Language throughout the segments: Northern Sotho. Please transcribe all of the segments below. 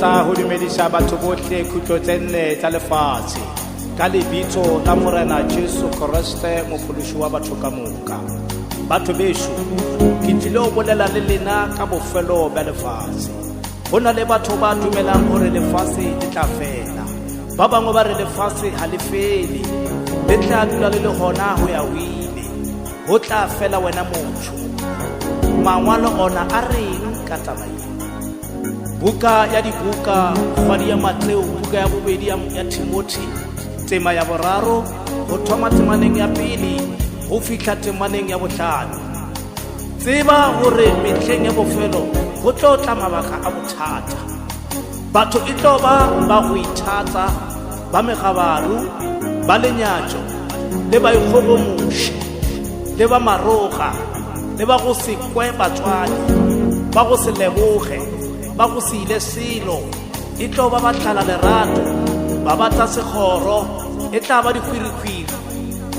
rata go dumediša batho bohle khutlo tse nne tša lefatshe ka lebitso la Morena Jesu Kriste mophološi wa batho ka moka. Batho bešo, ke tlile go bolela le lena ka bofelo bja lefase. Go na le batho ba dumelang gore lefase le tla fela. Ba bangwe ba re lefase ga le fele, le tla dula le le gona go ya go ile. Go tla fela wena motho. Mangwalo ona a reng ka taba ye? Buka ya dibuka, kgwadi ya Mateo, buka ya bobedi ya, ya Timothy, tema ya boraro, go thoma temaneng ya pele go fihla temaneng ya bohlano. Tseba gore mehleng ya bofelo go tlo tla mabaka a bothata. Batho e tlo ba ba go ithata, ba megabaru, ba lenyatšo, le baikgogomoši, le ba maroga, le ba go se kwe batswadi, ba go se leboge, ba go se ile selo, e tlo ba ba tlala lerato, ba ba tsa sekgoro, e tla ba dihwirihwiri,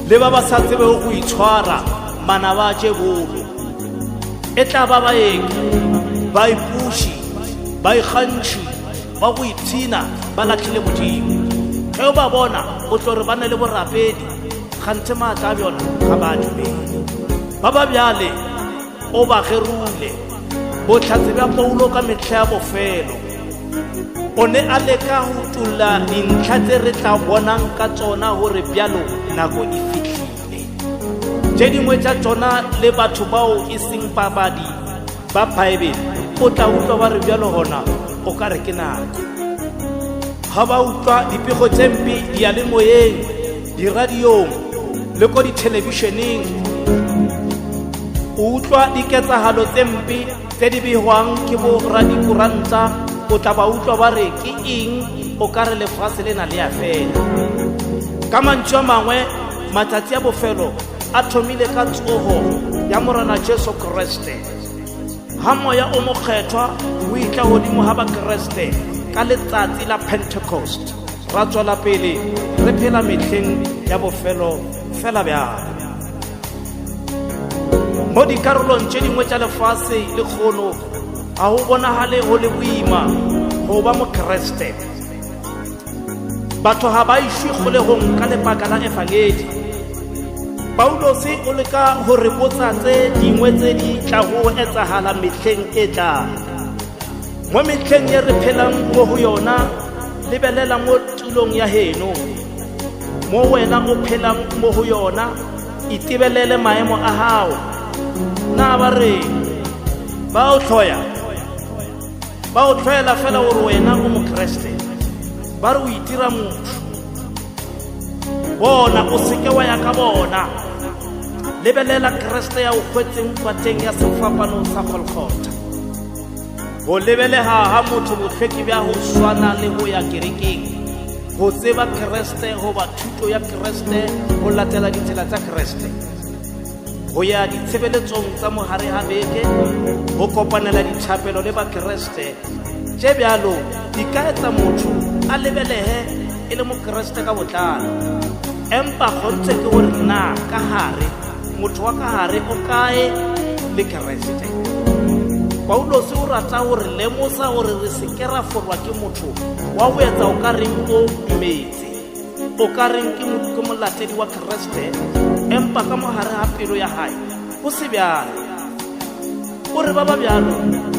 le ba ba sa tsebego go itshwara, manaba a tše bolo. E tla ba baeki, baipuši, baikgantšhi, ba go ipshina ba lahlile Modimo. Ge o ba bona, o tlo re ba na le borapedi, kganthe maatla a bjona ga ba a dumele. Ba ba bjale o ba gerule. Bohlatse bja Paulo ka mehla ya bofelo. O ne a leka go utolla dintlha tse re tla bonang ka tsona gore bjalo nako e fihlile. Tše dingwe tša tšona le batho bao e seng babadi ba Baebele o tla utlwa ba re bjalo gona o ka re ke nako. Ga ba utlwa dipego tše mpe diyalemoyeng, diradiong le ko dithelebišeneng, o utlwa diketsagalo tse mpe tse di begwang ke bo radikuranta, o tla ba utlwa ba re ke eng o ka re lefase lena le a fela. Ka mantšu a mangwe, matsatsi a bofelo a thomile ka tsogo ya Morena Jesu Kriste. Ga moya o mokgethwa o itla godimo ga Bakriste ka letsatsi la Pentecost, ra tswela pele re phela mehleng ya bofelo fela bjalo. Mo dikarolong tše dingwe tša lefase lekgono ga go bonagale go le boima go ba Mokriste. Batho ga ba išwe kgolegong ka lebaka la efangedi. Paulose o leka go re botsa tse dingwe tse di tlago etsagala mehleng e tlang. Mo mehleng ye re phelang mo go yona, lebelela mo tulong ya heno. Mo wena o phelang mo go yona, itebelele maemo a gago. Na ba reng? Ba o hloya? Ba o hloela fela gore wena o Mokriste. Ba re o itira motho. Bona, o seke wa ya ka bona. Lebelela Kriste ya o hwetseng kwateng ya sefapano sa Golgotha. Go lebelega ga motho bohlweki bja go swana le go ya kerekeng, go tseba Kriste goba thuto ya Kriste, go latela ditsela tša Kriste, go ya ditshebeletsong tsa mogare ga beke, go kopanela dithapelo le Bakriste, tše bjalo di ka etsa motho a lebelege e le Mokriste ka botlalo. Empa kgonthe ke gore na ka gare, motho wa ka gare o kae le Kriste? Paulose o rata go re lemosa gore re se ke ra forwa ke motho wa go etsa o ka reng o dumetse, o ka reng ke ke molatedi wa Kriste, empa ka mogare ga pelo ya gae go se bjalo. O re ba ba bjalo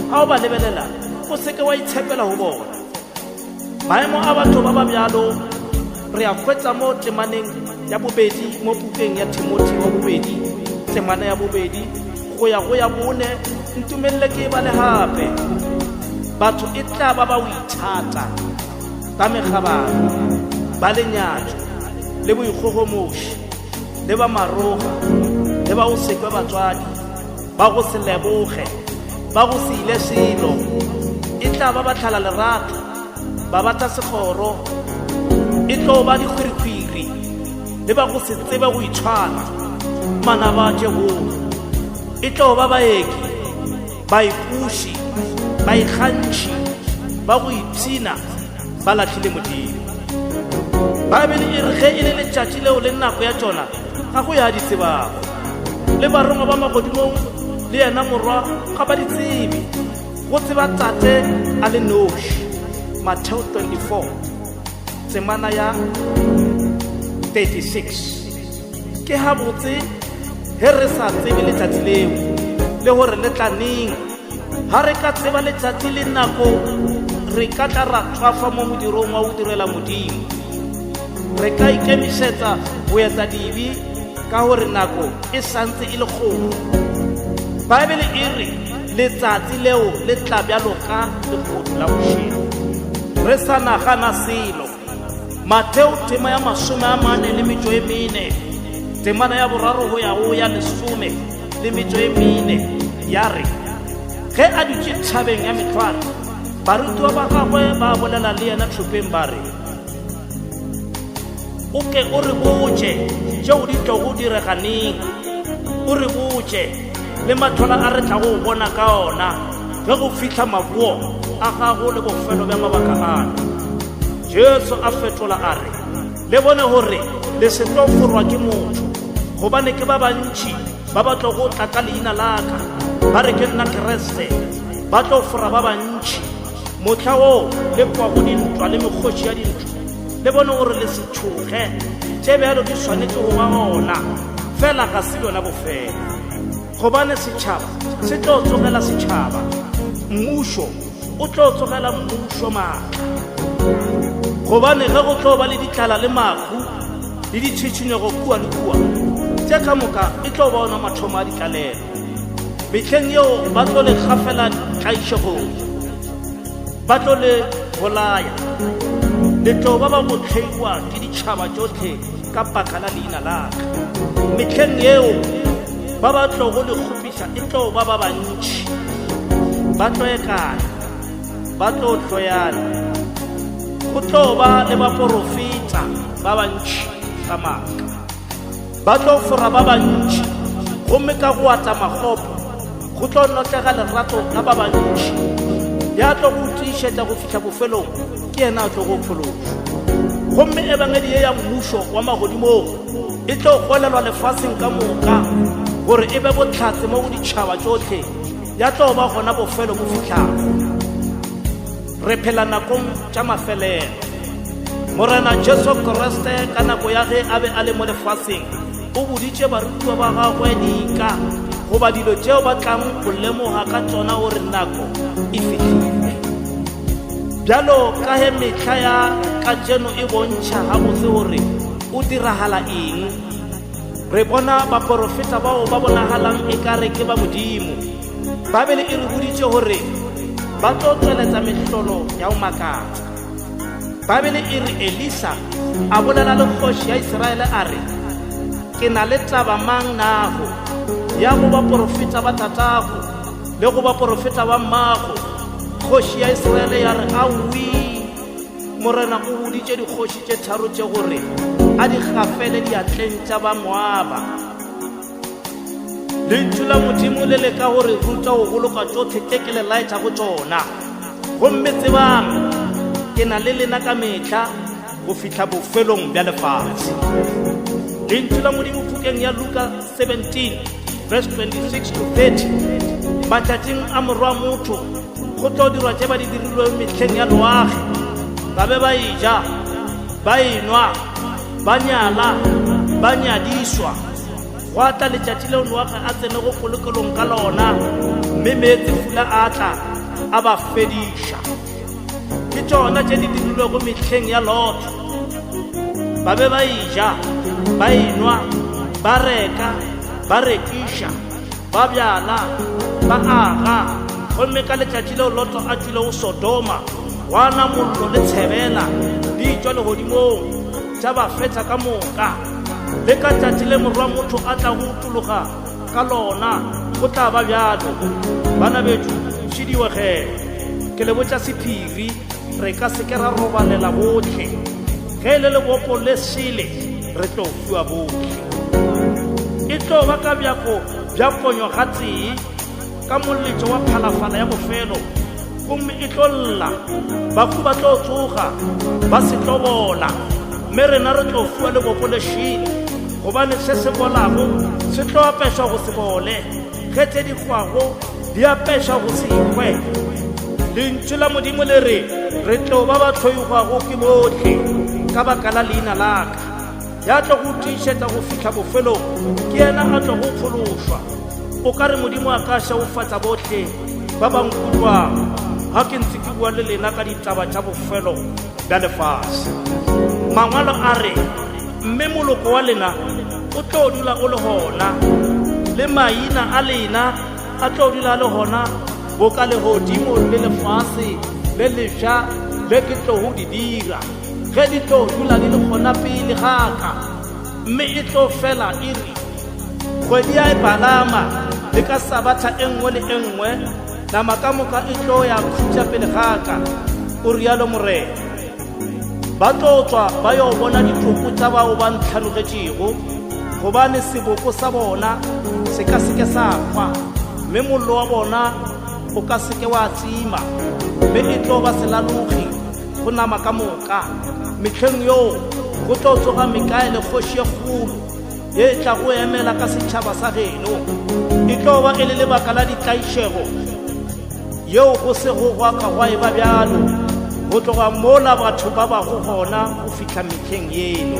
ga o ba lebelela o se ke wa itshepela go bona. Maemo a batho ba ba bjalo re a hwetša mo temaneng ya bobedi mo pukeng ya Timothy wa bobedi, temana ya bobedi go ya go ya bone. Ntumelele ke e bale gape. Batho e tla ba ba o ithata, ba megabaru, ba lenyatšo, le boikgogomoši, le ba maroga, le ba o sekwe batswadi, ba go se leboge, ba go se ile selo, e tla ba ba tlhala lerato, ba batla sekgoro, e tlo ba dikgwirikhwiri, le ba go se tsebe go itshwara, manaba a Jehofa, e tlo ba baeki, baipuši, baikgantšhi, ba go ipshina, ba lahlile Modimo. Baebele e re ge e le letšatši leo le nako ya tšona ga go ya di tsebago, le barongwa ba magodimong le yena Morwa ga ba di tsebe, go tseba Tate a le noši. Mateo 24 temana ya 36. Ke gabotse ge re sa tsebe letšatši leo le gore le tla neng. Ga re ka tseba letšatši le nako, re ka tla ra tšwafa mo modirong wa go direla Modimo. Re ka ikemišetša go etsa dibe ka gore nako e santse e le kgole. Baebele e re letsatsi leo le tla bjalo ka lehodu la bošego, re sa nagana selo. Mateo tema ya 44 temana ya 3 go ya go ya 14 ya re, Ge a dutše thabeng ya Mehlware, barutiwa ba gagwe ba bolela le yena tlhopeng ba re, O ke o re botše tšeo di tlogo direga neng, o re botše le mahlola a re tlago go bona ka ona ge go fihla maboa a gago le bofelo bja mabaka ano. Jesu a fetola a re, Le bone gore le se tlo forwa ke motho, gobane ke ba bantši ba ba tlogo tla ka leina la ka, ba re ke nna Kriste, ba tlo fora ba bantši. Mohla woo le kwago dintwa le mekgoši ya dintwa, le bone gore le se tšhoge. Tše bjalo di swanetše go ba gona, fela ga se bjona bofelo. Gobane setšhaba se tlo tsogela setšhaba, mmušo o tlo tsogela mmušo maatla. Gobane ge go tlo ba le ditlala le mahu le ditšhitšhinyego kua le kua, tše ka moka e tlo ba ona mathomo a ditlalelo. Mehleng yeo ba tlo le gafela tlaišegong, ba tlo le bolaya, le tlo ba ba go hloiwa ke ditšhaba tšohle ka baka la leina la ka. Mehleng yeo ba ba tlogo le kgopiša e tlo ba ba bantši, ba tlo ekana, ba tlo hloyana. Go tlo ba le baporofeta ba bantši ba maaka, ba tlo fora ba bantši, gomme ka go ata makgopo go tlo notlega lerato la ba bantši. Ya tlo go tiišetša go fihla bofelong ke yena a tlo go phološwa. Gomme ebangedi ye ya mmušo wa magodimong e tlo golelwa lefaseng ka moka gore e be bohlatse mo go ditšhaba tšohle, ya tlo ba gona bofelo bo fihlago. Re phela nakong tša mafelelo. Morena Jesu Kriste ka nako ya ge a be a le mo lefaseng o boditše barutiwa ba gagwe dika goba dilo tšeo ba tlang go lemoga ka tšona gore nako e fihlile. Bjalo ka ge mehla ya kajeno e bontšha gabotse gore o diragala eng, re bona baporofeta bao ba bonagalang ekare ke ba Modimo. Babele e re boditše gore ba tlo tšweletsa mehlolo ya go makatša. Babele e re Elisa a bolela le kgoši ya Isiraele a re, Ke na le taba mang nago ya go baporofeta ba tatago le go baporofeta ba mmago? Kgoši ya Isiraele ya re, Aowii, Morena o boditše dikgoši tše tharo tše gore a di gafele diatleng tša ba Moaba. Lentšu la Modimo le leka go re ruta go boloka tšohle tše ke le laetšago tšona. Gomme tsebang, ke na le lena ka mehla go fihla bofelong bja lefase. Lentšu la Modimo pukeng ya Luka 17 verse 26 to 30, matšatšing a Morwa motho go tlo dirwa tše ba di dirilweng mehleng ya Noage. Ba be ba eja, ba enwa, ba nyala, ba nyadišwa. Gwa tla letšatši leo Noage a tsenego polokelong ka lona, mme meetsefula a tla a ba fediša. Ke tšona tše di dirilwego mehleng ya Loto. Ba be ba eja, ba enwa, ba reka, ba rekiša, ba bjala, ba aga. Gomme ka letšatši leo Loto a tšwilego Sodoma, gwa na mollo le tshebela di tšwa legodimong, tša ba fetša ka moka. Le ka tšatši le Morwa motho a tlago utologa ka lona, go tla ba bjalo. Bana bešo, šidiwe ge ke le botša sephiri, re ka se ke ra robalela bohle. Ge e le lebopo le šele, re tlo fiwa bohle. E tlo ba ka bjako bja ponyo gatee, ka moletšo wa phalafala ya bofelo, gomme e tlo lla, bahu ba tlo tsoga, ba se tlo bola, mme rena re tlo fiwa lebopo le šele. Gobane se se bolago se tlo apešwa go se bole, ge tše di hwago di apešwa go se hwe. Lentšu la Modimo le re. Re tlo ba ba hloigwago ke bohle ka baka la leina la ka. Ya tlo go tiišetša go fihla bofelong ke yena a tlo go phološwa. O ka re Modimo a ka šegofatša bohle ba ba nkutlwago ga ke ntse ke bua le lena ka ditaba tša bofelo bja lefase. Mangwalo a re, Mme moloko wa lena o tlo dula o le gona, le maina a lena a tlo dula le gona boka legodimo le lefase le lefša le ke tlogo di dira, ge di tlo dula di le gona pele ga ka. Mme e tlo fela e re kgwedi ya e palama le ka sabatha e nngwe le e nngwe, nama ka moka e tlo ya khutša pele ga ka, o rialo Morena. Ba tlo tswa ba yo bona ditopo tša bao ba ntlhanogetšego, gobane seboko sa bona se ka se ke sa hwa, mme mollo wa bona o ka se ke wa tima, mme e tlo ba selalogi go nama ka moka. Mehleng yeo go tlo tsoga Mikaele kgoši ye kgolo, ye e tlago emela ka setšhaba sa geno. E tlo ba e le lebaka la ditlaišego yeo go sego gwa ka gwa eba bjalo go tloga mola batho ba bago gona go fihla mehleng yeno.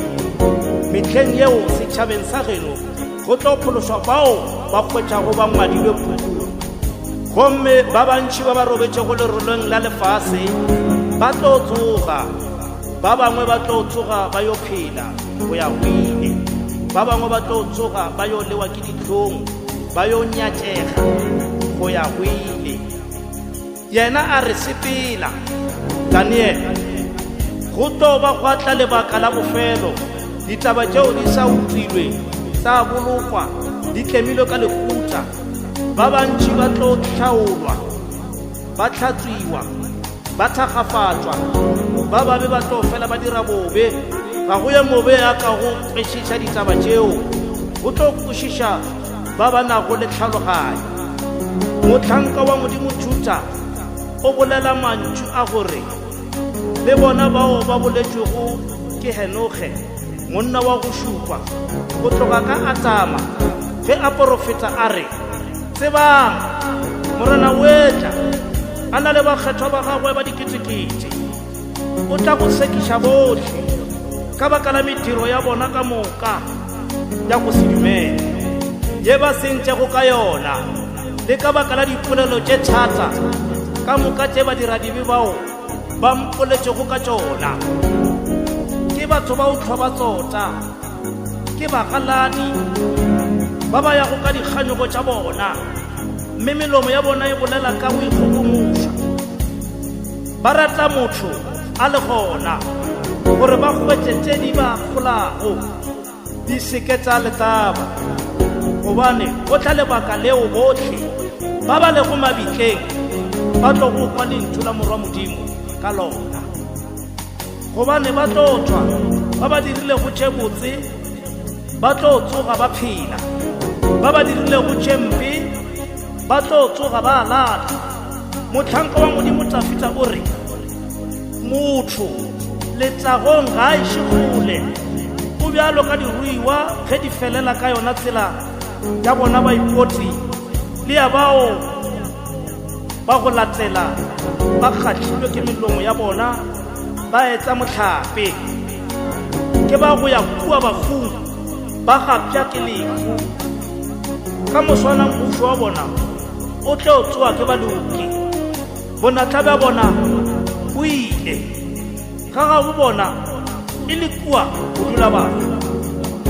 Mehleng yeo setšhabeng sa geno go tlo phološwa bao ba hwetšago ba ngwadilwe pukung. Gomme ba bantši ba ba robetšego leroleng la lefase ba tlo tsoga, ba bangwe ba tlo tsoga ba yo phela go ya go ile, ba bangwe ba tlo tsoga ba yo lewa ke dihlong ba yo nyatšega go ya go ile. Yena a re, Sepela, Daniele, go tlo ba gwa tla lebaka la bofelo, ditaba tšeo di sa utilwe tsa bolokwa di tlemilwe ka lekuta, ba bantši ba tlo hlaolwa, ba hlatswiwa, ba thakgafatšwa, ba babe ba tlo fela ba dira bobe, ga go ye mobe a kago kwešiša ditaba tšeo, go tlo kwešiša ba ba nago le tlhaloganyo. Mohlanka wa Modimo Juda o bolela mantšu a gore, Le bona bao ba boletšwego ke Henoge, monna wa go šupa, go tloga ka Adama, ge a porofeta a re, Tsebang, Morena o etla, a na le bakgethwa ba gagwe ba diketekete. O tla go sekiša bohle ka baka la mediro ya bona ka moka ya go se dumele ye ba sentšego ka yona, le ka baka la dipolelo tše thata ka moka tše badiradibe bao ba mpoletšego ka tšona. Ke batho ba o hlwa ba tsota, ke bagaladi ba ba yago ka dikganyogo tša bona, mme melomo ya bona e bolela ka go ikgogomoša. Ba rata motho a le gona gore ba hwetše tše di ba golago, di se ke tša letaba, gobane go tla lebaka leo bohle ba ba lego mabitleng ba tlo go kwa lentšu la Morwa Modimo ka lona. Gobane ba tlo tšwa ba ba dirilego tše botse ba tlo tsoga ba phela, ba ba dirilego tše mpe ba tlo tsoga ba lahlwa. Mohlanka wa Modimo Tafita o re, Motho letagong ga a iše kgole, o bjalo ka diruiwa ge di felela ka yona tsela ya bona baipoti le ya bao ba go latela ba kgahlilwe ke melomo ya bona ba etsa mohlape. Ke ba go ya kua bakgong ba gapša ke lehu. Ka moswana mmušo wa bona o tlo tsoa ke baloki, bonatla bja bona bo ile ga gabo bona e le kua go dula batho.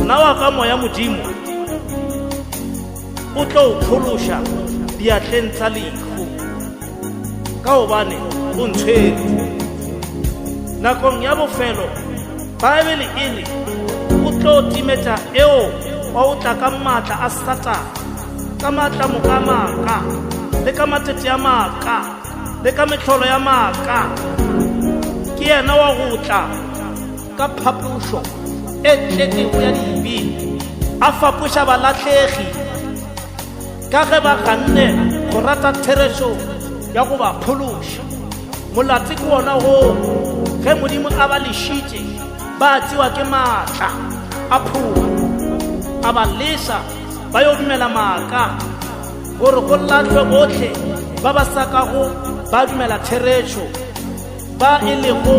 Nna wa ka moya Modimo o tlo o phološa diatleng tsa lehu, ka gobane o ntshwere. Nakong ya bofelo Baebele e re o tlo timetša eo wa o tla ka maatla a Satane, ka maatla moka a maaka, le ka matete a maaka, le ka mehlolo ya maaka. Ke yena wa go tla ka phapošo e tletšego ya dibe, a fapoša balahlegi ka ge ba ganne go rata therešo ya go ba phološa. Molato ke wona woo, ge Modimo a ba lešitše ba tsewa ke maatla a pholo, a ba lesa ba yo dumela maaka, gore go lahlwe bohle ba ba sa kago ba dumela therešo. ba e lego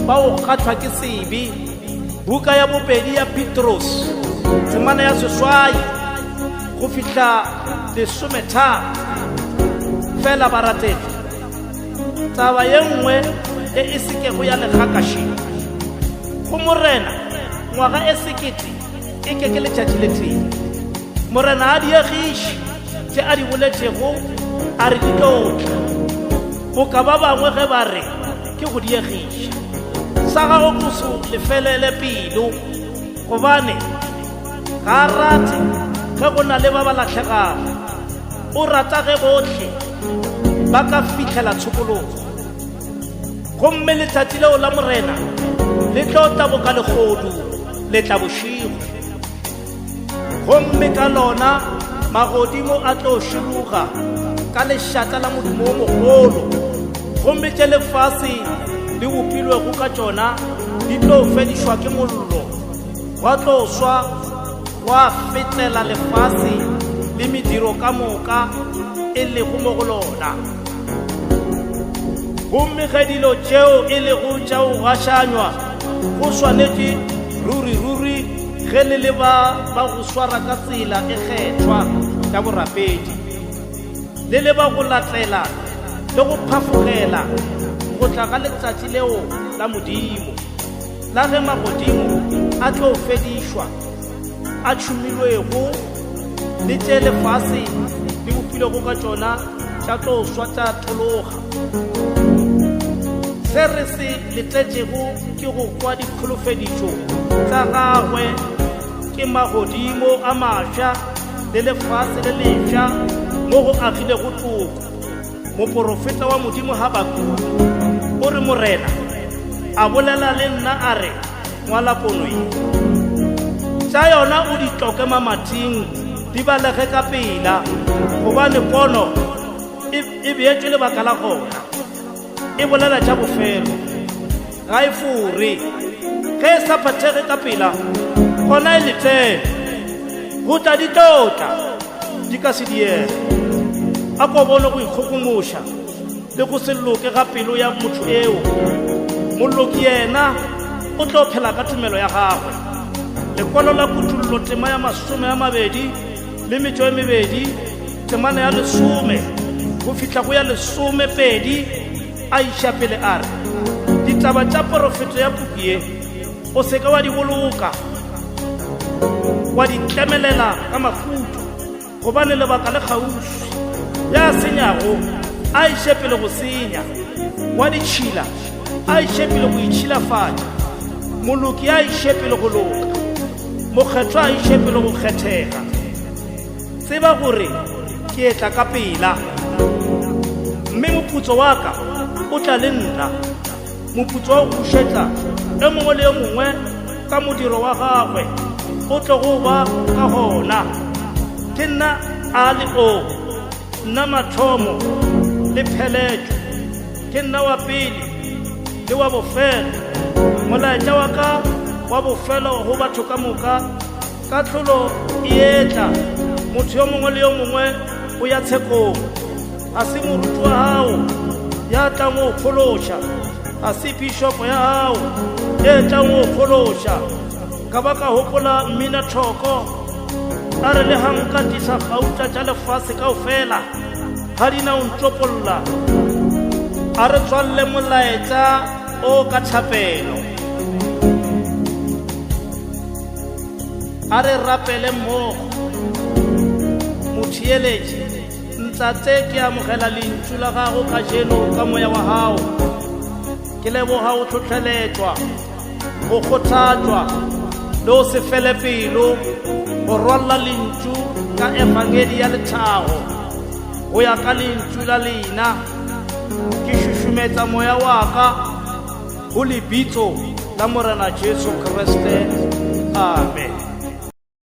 ba go kgahlwa ke sebe. Buka ya bobedi ya Petros, temana ya seswai go fihla lesometharo. Fela barategi, taba ye nngwe e e sekego ya legakaši go Morena ngwaga e sekete e ke ke letšatši le tee. Morena a diegiše tše a di boletšego a re di tlo tla. Boka ba bangwe ge ba re ke go diegiša. Sa gago go se lefelele pelo, gobane ga a rate ge go na le ba ba lahlegago. O rata ge bohle ba ka fihlela tshokologo. Gomme letšatši leo la Morena le tlo tla boka lehodu le tla bošego. Gomme ka lona magodimo a tlo široga ka lešata la modumo o mogolo, gomme tše lefase le bopilwego ka tšona di tlo fedišwa ke mollo, gwa tlo swa gwa fetela lefase le mediro ka moka e lego mo go lona. Gomme ge dilo tšeo e lego tša go gašanywa go swanetše ruri-ruri ge le le ba ba go swara ka tsela e kgethwa ya borapedi, le le ba go latela le go phafogela go tla ga letšatši leo la Modimo, la ge magodimo a tlo fedišwa, a tšhumilwego, le tše lefase le bopilwego ka tšona tša tlo swa tša tologa. Se re se letetšego ke go kwa dikholofedišo tša gagwe ke magodimo a mafsa le lefase le lefsa mo go agilego toko. Moporofeta wa Modimo Habakuku o re, Morena a bolela le nna a re, Ngwala pono ye, tša yona o di tloke mamating, di balege ka pela, gobane pono e, e beetšwe lebaka la gona. E bolela tša bofelo, ga e fore. Ge e sa phethege ka pela, gona e letele. Go tla di tlo tla, di ka se diege. A ko bone go ikgogomoša le go se loke ga pelo ya motho eo. Moloki yena o tlo phela ka tumelo ya gagwe. Lekwalo la Kutullo tema ya 28, temana ya lesome go fihla go ya lesomepedi, a iša pele a re, Ditaba tša porofeto ya puku ye o se ke wa di boloka, wa di tlemelela ka mahuto, gobane lebaka le kgauswi. Ya senyago a iše pele go senya, wa ditšhila a iše pele go itšhilafatša, moloki a iše pele go loka, mokgethwa a iše pele go kgethega. Tseba gore ke etla ka pela, mme moputso wa ka o tla le nna, moputso wa go bušetša e mongwe le e mongwe ka modiro wa gagwe o tlogo ba ka gona. Ke nna A le O, nna mathomo le pheletšo, ke nna wa pele le wa bofelo. Molaetša wa ka wa bofelo go batho ka moka, Kahlolo e etla, motho yo mongwe le yo mongwe o ya tshekong. Ga se moruti wa gago ya tlang go phološa, ga se pišopo ya gago e tlang go phološa. Ka ba ka gopola mmina thoko a re le ga nka tisa gauta tša lefase kaofela ga di na o ntopolla. A re tswalle molaetša o ka thapelo. A re rapele mmogo. Motheeletši, Ntate, ke amogela lentšu la gago kajeno ka moya wa gago. Ke leboga go tlhotlheletšwa, go kgothatšwa le go se fele pelo go rwalla lentšu ka efangedi ya lethabo go ya ka lentšu la lena. Ke šušumetsa moya wa ka go lebitso la Morena Jesu Kriste. Amen.